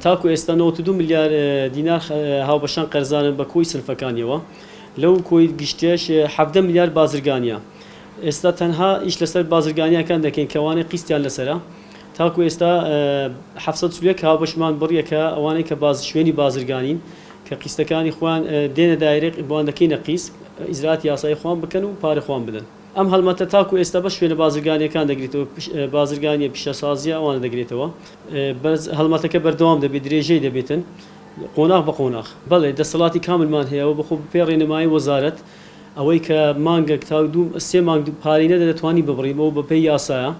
تاکو ئێستا 92 ملیار دینار هاوبەشان قەرزارن بە کۆی سنفەکانیەوە، لەو کۆی گشتیەش 17 ملیار بازرگانیە. ئێستا تەنها ئیش لەسەر بازرگانیەکان دەکەین کە ئەوانەی قیستیان لەسەرە. تاکو ئێستا 741 هاوبەشمان بڕیە کە ئەوانەی کە باز شوێنی بازرگانین کە قیستەکانی خۆیان دێنە دایرەی بۆیان دەکەینە قیست ئیجرائاتی یاسایی خۆیان بکەن و پارەی خۆیان بدەن. ئەم هەڵمەتە تاکو ئێستا بەس شوێنە بازرگانییەکان دەگرێتەوە، بازرگانییە پیشەسازییە ئەوانە دەگرێتەوە. بەس هەڵمەتەکە بەردەوام دەبێت، درێژەی دەبێتن قۆناغ بە قۆناغ. بەڵێ دەسەڵاتی کاملمان هەیە و بەخۆ بەپێی ڕێنمایی وەزارەت ئەوەی کە مانگێک تا دوو سێ مانگ پارەی نەدا دەتوانین ببڕین ئەوە بەپێی یاسایە.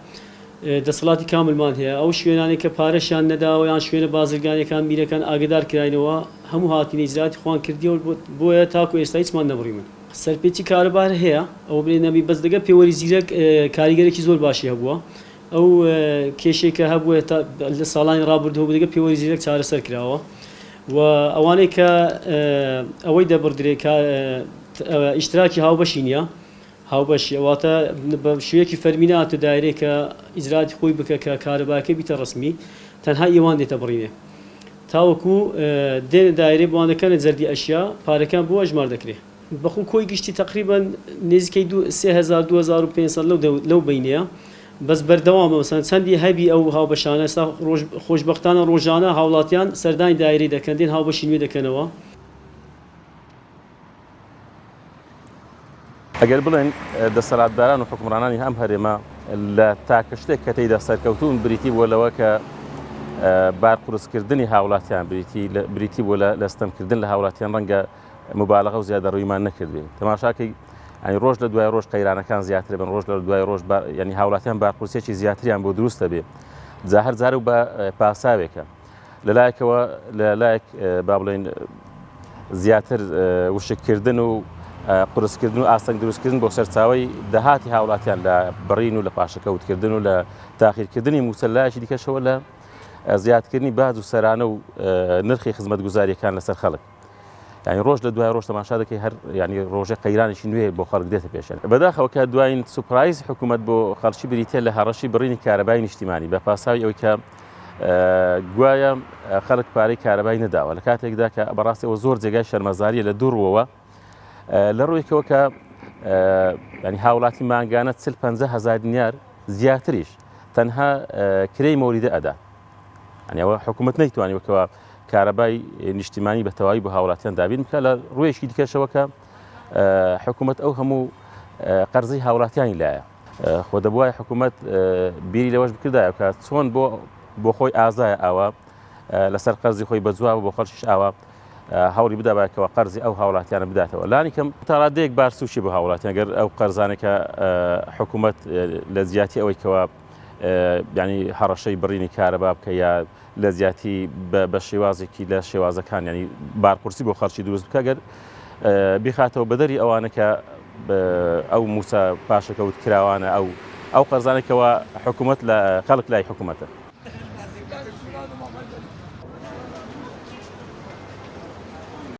دەسەڵاتی کاملمان هەیە. ئەو شوێنانەی کە پارەشیان نەداوە یان شوێنە بازرگانییەکان میرەکان ئاگەدار کراینەوە هەموو هاتینە ئیجرائاتی خۆیان کردیە و بۆیە تاکو ئێستا هیچمان نەبڕیون. سەرپێچی کارەبا هەر هەیە ئەوە بلێ نەبی بەس لەگەر پێوەری زیرەک کاریگەرێکی زۆر باشی هەبووە ئەو کێشەی کە هەبووە تا لە ساڵانی ڕابردوو هەبوو لەگەر پێوەری زیرەک چارەسەر کراوە و ئەوانەی کە ئەوەی دەبڕدرێ کە ئیشتراکی هاوبەشی نییە هاوبەشی واتە بە شوێکی فەرمی ناتە دایرەی کە ئیجراتی خۆی بکە کە کارەباکەی بیتە ڕسمی تەنها ئیوان دێتە بڕینێ تاوەکو دێنە دایرەی بۆیان دەکەنە جەردی ئەشیا پارەکەیان بۆ ئەژمار دەکرێ. بەخۆ کۆی گشتی تەقریبەن نزیکەی دوو 3000 2500 لەو لەو بەینەیە بەس بەردەوامە مەسەلەن چەندی هەبی ئەو هاوبەشانە ئێستا ڕۆژ خۆشبەختانە ڕۆژانە هاوڵاتیان سەردانی دایرەی دەکەن دێن هاوبەشی نوێ دەکەنەوە. ئەگەر بڵێن دەسەلاتداران و حوکمڕانانی ئەم هەرێمە لە تاکە شتێک کە تێیدا سەرکەوتوون بریتی بووە لەوە کە بار قورسکردنی هاوڵاتیان بریتی بووە لە ستەمکردن لە هاوڵاتیان ڕەنگە مبالغە و زیادەڕویمان نەکردبێ تەماشاکەی ینی ڕۆژ لە دوای ڕۆژ قەیرانەکان زیاتر بن ڕۆژ لە دوای ڕۆژ ینی هاوڵاتیان بارقورسێکی زیاتریان بۆ دروستە بێ جا هەر جارە و بە پاساوێکە لەلایەکەوە لەلایەک با بڵێین زیاتر وشککردن و قورسکردن و ئاستەنگ دروستکردن بۆ سەرچاوی داهاتی هاوڵاتیان لە بڕین و لە پاشەکەوتکردن و لە تاخیرکردنی مووچە لایەکی دیکەشەوە لە زیادکردنی باج و سەرانە و نرخی خزمەتگوزاریەکان لەسەر خەڵک. یعنی ڕۆژ لە دوای ڕۆژ تەماشا دەکەی هەر یعنی ڕۆژێ قەیرانێکی نوێ بۆ خەڵک دێتە پێشێن بەداخەوە کە دوایین سوپرایز حکوومەت بۆ خەڵکی بریتە لە هەڕەشی بڕینی کارەبای نیشتیمانی بە پاساوی ئەوەی کە گوایە خەڵک پارەی کارەبای نەداوە لە کاتێکدا کە بەڕاستی ئەوە زۆر جێگای شەرمەزاریە لە دوو ڕووەوە لە ڕوویکەوە کە ینی هاوڵاتی مانگانە 40 هزار دینار زیاتریش تەنها کرێی مۆریدە ئەدا ئەوە حکوومەت نەیتوانی وەکەوە کارەبای نیشتیمانی بە تەواوی بۆ هاوڵاتیان دابین بکە لە ڕوویەکی دیکەشەوە کە حکوومەت ئەو هەموو قەرزی هاوڵاتیانی لایە خۆ دەبوایە حکوومەت بیری لەوەش بکردایە کە چۆن بۆ بۆ خۆی ئازایە ئاوا لەسەر قەرزی خۆی بە جواب بۆ خەڵکیش ئاوا هەوڵی بدابایەکەوە قەرزی ئەو هاوڵاتیانە بداتەوە لانی کەم تا ڕادەیەک بارسووکی بۆ هاوڵاتیان گەر ئەو قەرزانێکە حکوومەت لە جیاتی ئەوەی کەوا ینی هەڕەشەی بڕینی کارەبا بکە یا لە جیاتی بە شێوازێکی لە شێوازەکان ینی بارقورسی بۆ خەڵکی دروست بکە گەر بیخاتەوە بەدەری ئەوانە کە ئەو مووچە پاشەکەوت کراوانە ئەو ئەو قەرزانێکەوە حکوومەت لە خەڵک لای حکوومەتە.